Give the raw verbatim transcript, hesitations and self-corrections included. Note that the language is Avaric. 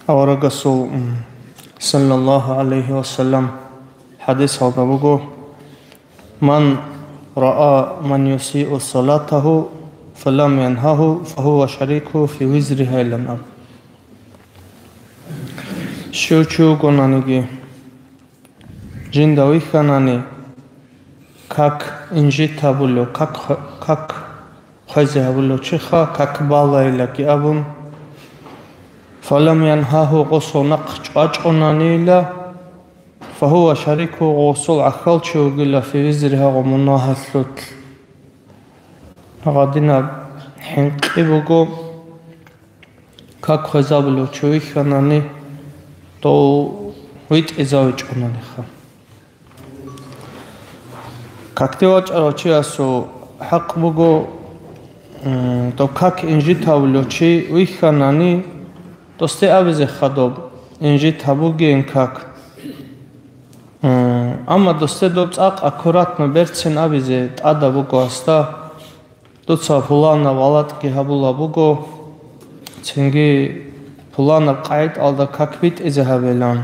Аварагасул, м, саллаллагьу гӀалайгьи ва саллам, хӀадисалда буго: «Ман раа ман юсиу салатагьу, фалам янгьагьу, фагьува шарикугьу фи визригьа», — илан аб. Щив чи вугонаниги, жинда вихьанани, как инжит гьабулев, как хъ-, как хъвезе гьабулев чиха, как балайлаги абун, фалам янгьагьу, гъосул нахъ чӀвачӀунанила, фагьува шарикугьу, гъосул гӀахьалчи вугила фи визригьа, гъо мунагьалъулъ. Гьагъадинаб хӀинкъи буго, как хвезабулев чи вихьанани, дов витӀизавичӀунаниха. Какде вачӀарав чиясул хӀакъ буго, м, дов как инжит гьавулев чи вихьанани, досде абизе хадуб, инжит гьабугейин как. М, амма досде доб цӀакъ аккуратно берцин абизе тӀада буго гьасда. Дуца пуланаб гъалатӀги гьабула буго, цинги пуланаб къагӀидалда как битӀизе гьабилан.